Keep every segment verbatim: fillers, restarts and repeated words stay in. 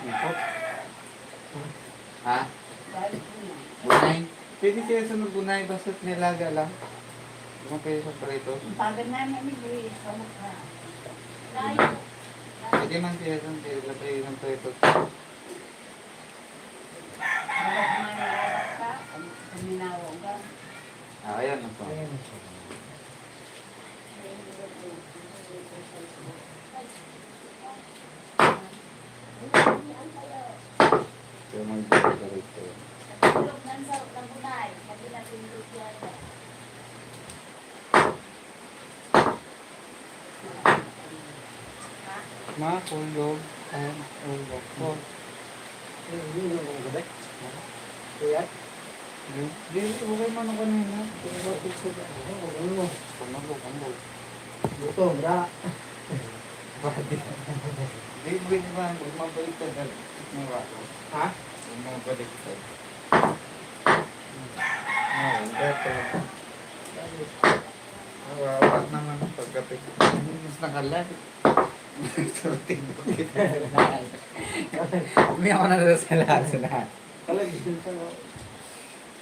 Ipot. Ha? Bunay? Pwede kaya sa bunay, basta nilaga lang. Di mo pwede sa prito? Ang pagan namin, amigo, eh, sa mukha. Pwede man kaya sa, pwede lang prito. Wala naman yung oras ka, ang, ang minawa ka. Ah, ayan, ito. Ayan, ito. Kaya mag-decorate kayo. Ma, kulog. Ayan, kulog. Oh. Hindi, hindi, hindi, hindi. Kuya? Di, di, okay man ako kanina. Di ba, picture ako? Ano? Pamalo, pamalo. Gutom, bra. Di, di ba, mabalik ka na. Tingnan mo ako. Ha? Mabalik ka. Ah, better. Kawawa naman pagkape. Mas nakalag. May ako na sa lahat, sa lahat. Talaga,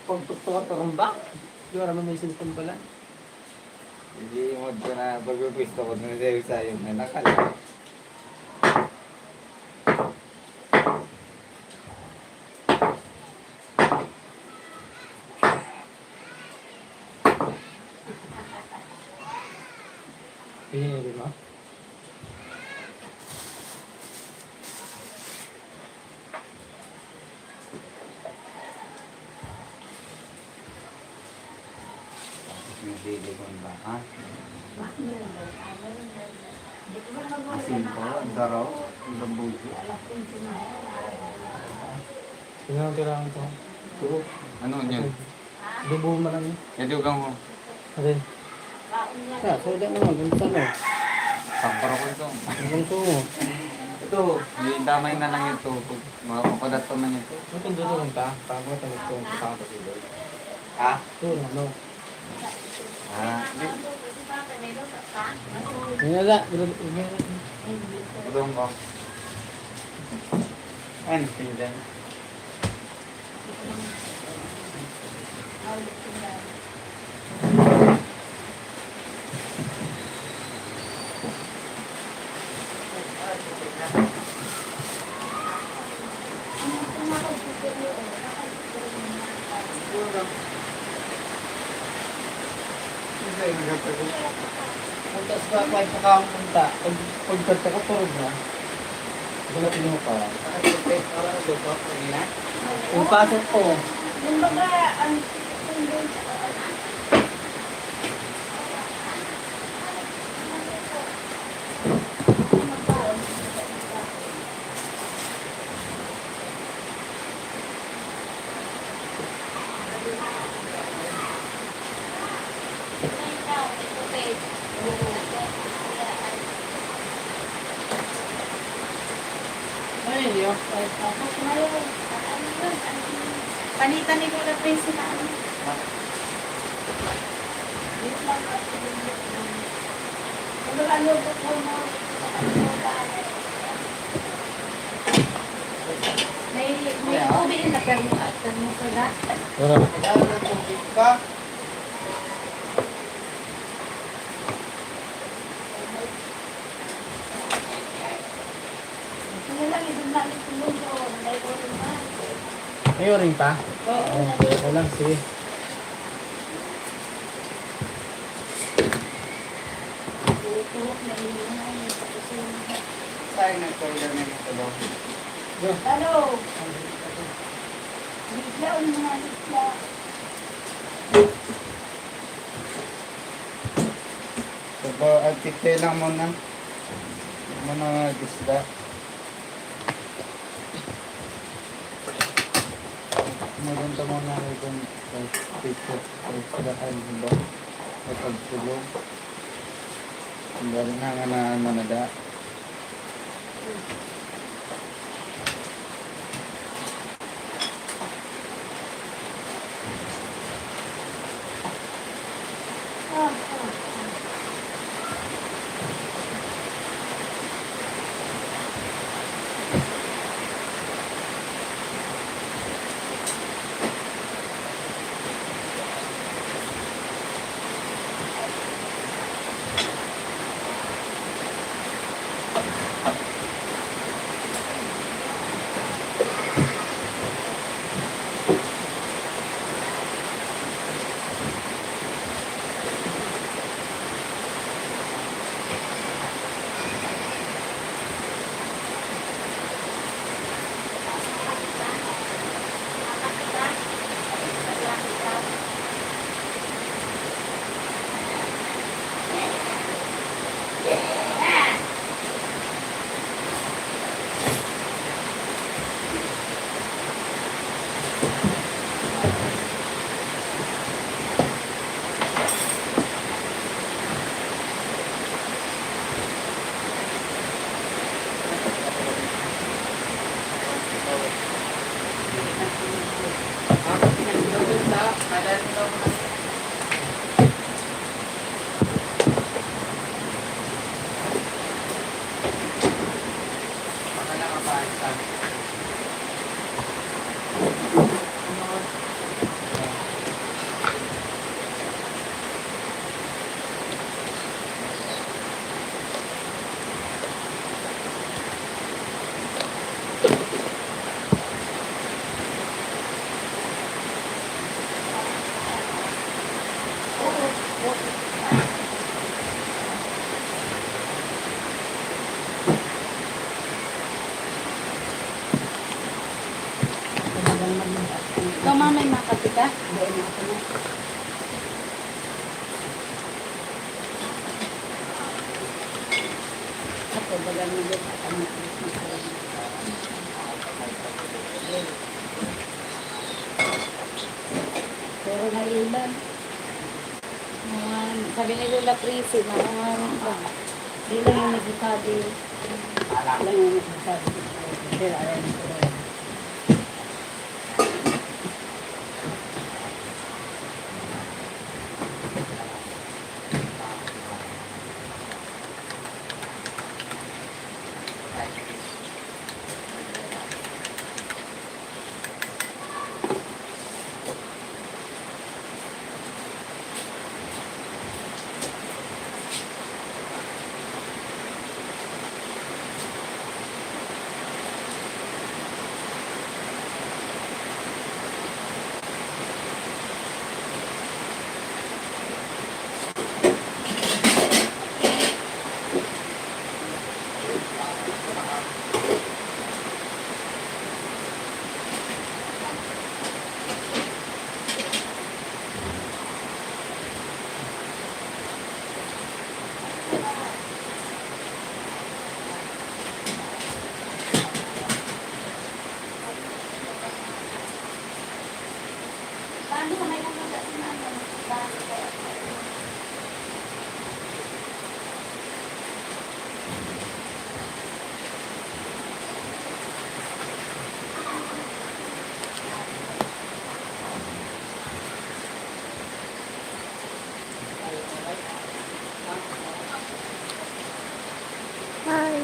pagtuktok at parumbak. Di ba naman may cellphone pala? Hindi mo ito na pagpipista ko dun sa iyo, sa'yo, may nakala. Pinili mo? Tapos may bibig mo ba, ha? Asin po, ang daraw, ang lambujo. Tingnan ko kailangan to. Ito, ano yun? Dubo man lang yun. Kaya dugang mo. Aray. Kaya, so, dyan naman, ganun sa ano. Sampara ko ito. Ganun sa ano. Ito, may damay na lang ito. Pag mapapadato na niya ito. Ito, dudugang ta. Tama, ito, ito, ito, ito, ito. Ha? Ito, ano. Ah, di. Yan na, yan na. Gudong ko. Ano, pindan? Punta sa kuwan pa ka, punta. Pag, pagkanta ko, turog na. Wala pinuha pa. Yung pasok ko. Kumbaga, ang Panitan ni Kuya Prince na ano. Ano, ano, ano, ano, may, may tubig na permi-, permiso na. Wala. Wala na tubig pa. Ano lang, ibig na itulog ko, may ulo na. May uring pa? Oo. Oh, okay lang, sige. Saan nagkaroon na ito daw? Hello. Bigla ang mga isla. So, ba, at lang muna. Muna isda. Maganda mo na itong picture sa isdahan, di ba? Sa pagtulog. Ang dali na nga na manada. Ikaw, mama, may makati ka? Ako, baga mo yun, ano, puro na ilan. Mga, sabi ni Lola Prissy, mga, mga, di lang yung nagsasabi. Lang yung nagsasabi. Pero alam ko. Hi.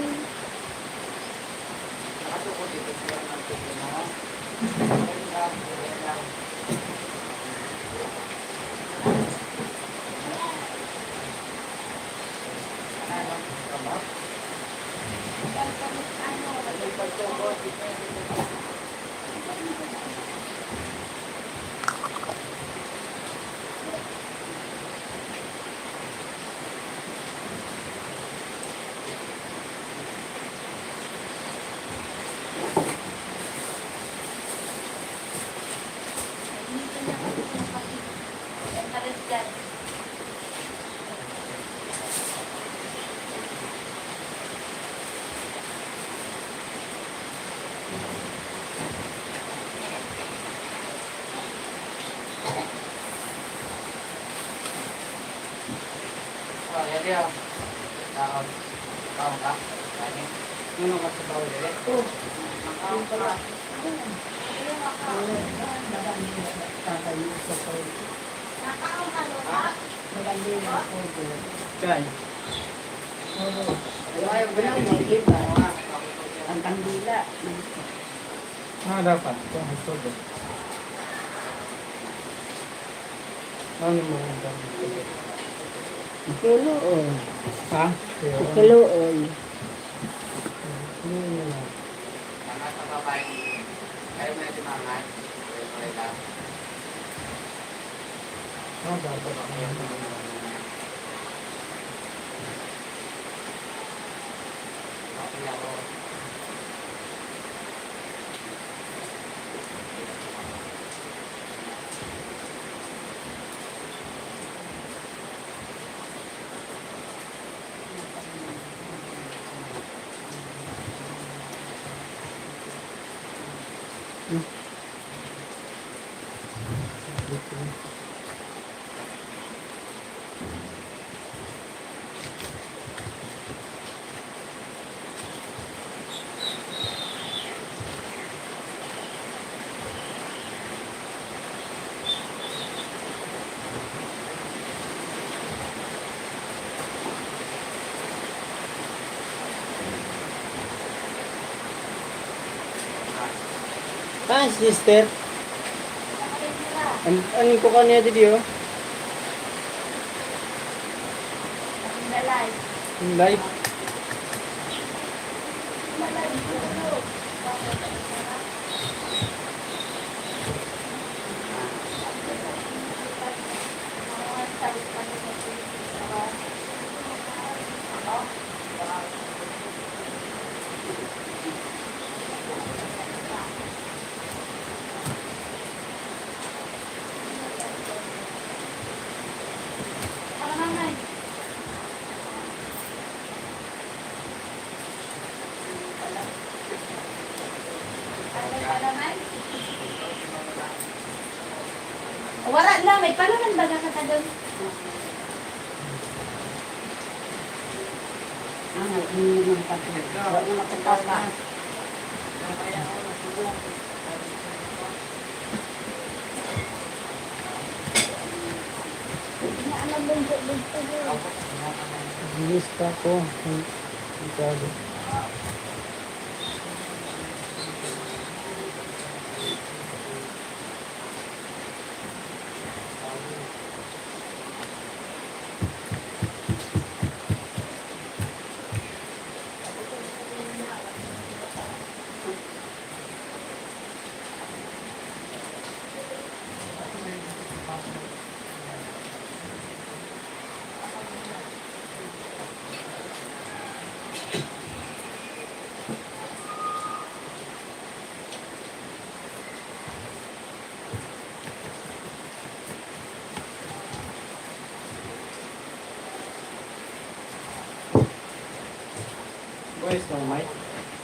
Oh, yan, yan. Taon. Taon ka? Ano ka sa taon, eh? Oh, taon ka. Taon ka. Taon ka. Kaya. Oo. Wala, wala, may iba. Ang kandila. Ah, dapat. Ito, ito, ito. Ano mo yung gamit? Kiloon. Ha? Kiloon. Kiloon. Ano yun? Mga kababae, kayo may timangan, kayo may lang. Ah, dapat. Ah, sister. An, an ko kanya di, oh. Live. Wala na, may palaman baga ka doon. Ah, may inom ng kape. Wala na matatawa. Linis pa ako. Ang sabi. Boys, no, Mike?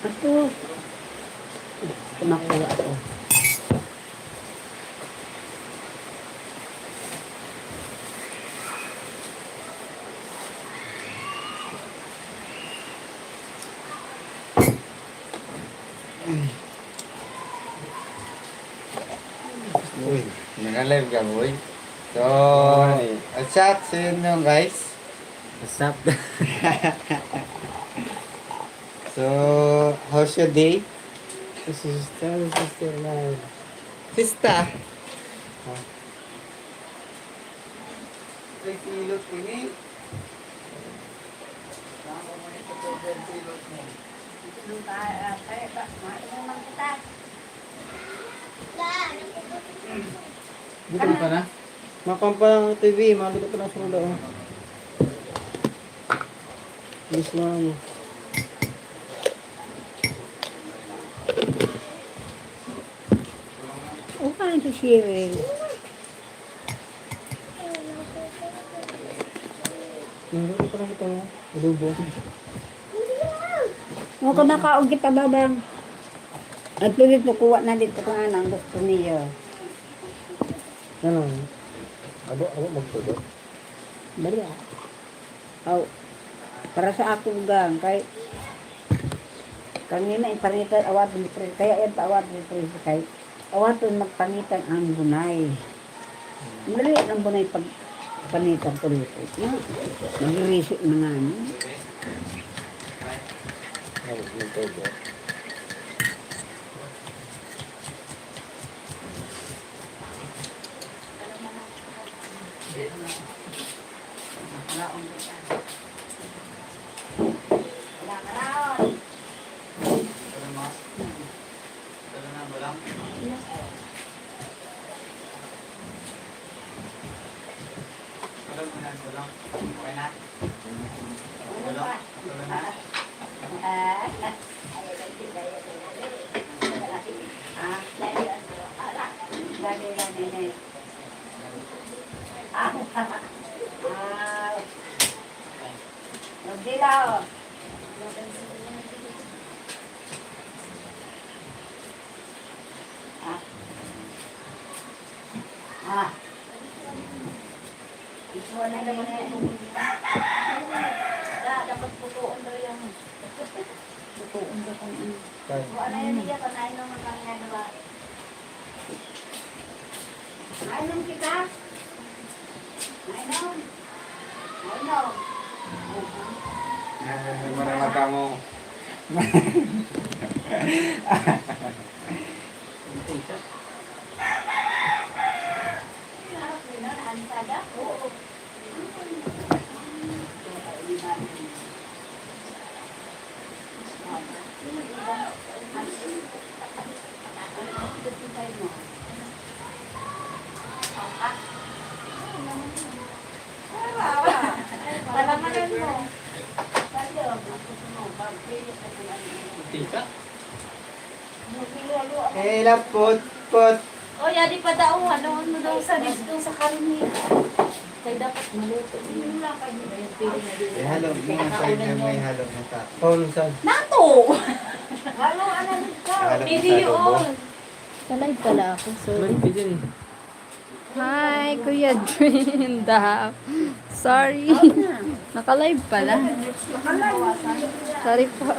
Ato. Kumakuha ako. Uy, naka-live ka, boy? So, what's up sa inyo, guys? What's up? So, how's your day? Si sister, sister na. Sista? Ay, silot ko ni. Silot mo. Nung pa, ah, pa, pa, mga inuman kita. Gutom ka na? Makan pa ng T V, maluto pa ng sulo, oh. Yes, ma'am. Oh, parang si Cheryl. Maluto pa lang ito, oh. Adobo. Mga kumakaon kita, babang. At dito, kuha na dito kung anong gusto niya. Ano? Abo, abo magtudo. Bali, ah. Aw, para sa akong gang, kay kanina, yung panitan, awat ni Pre, kaya yan pa awat ni Pre, kay awaton magpanitan ang bunay. Dali ang bunay pag panitan ko dito. No? Mag-reset na nga, no? Ay, magtudo. Ah. Magdilaw. Ah. Ah. Ito na naman na yung da-, dapat putuon daw yan. Putuon daw kung ano. Kaya. Kung ano yun, iya, panayin naman kami nga, diba? Mainom kita. Mainom. Mainom. Ah, marama ka mo. Kunti Eh, lapot, pot. O, yari pa daw, ano, ano daw sa dito sa karne. Kaya dapat maluto. Eh, halo, yung side na may halo na ta. Oh, minsan. Nato! Halo na Hindi sa adobo. Yun. Sa live pala ako, sorry. May pwede rin. Hi, Kuya Drinda. Sorry. Naka-live pala. Sorry po.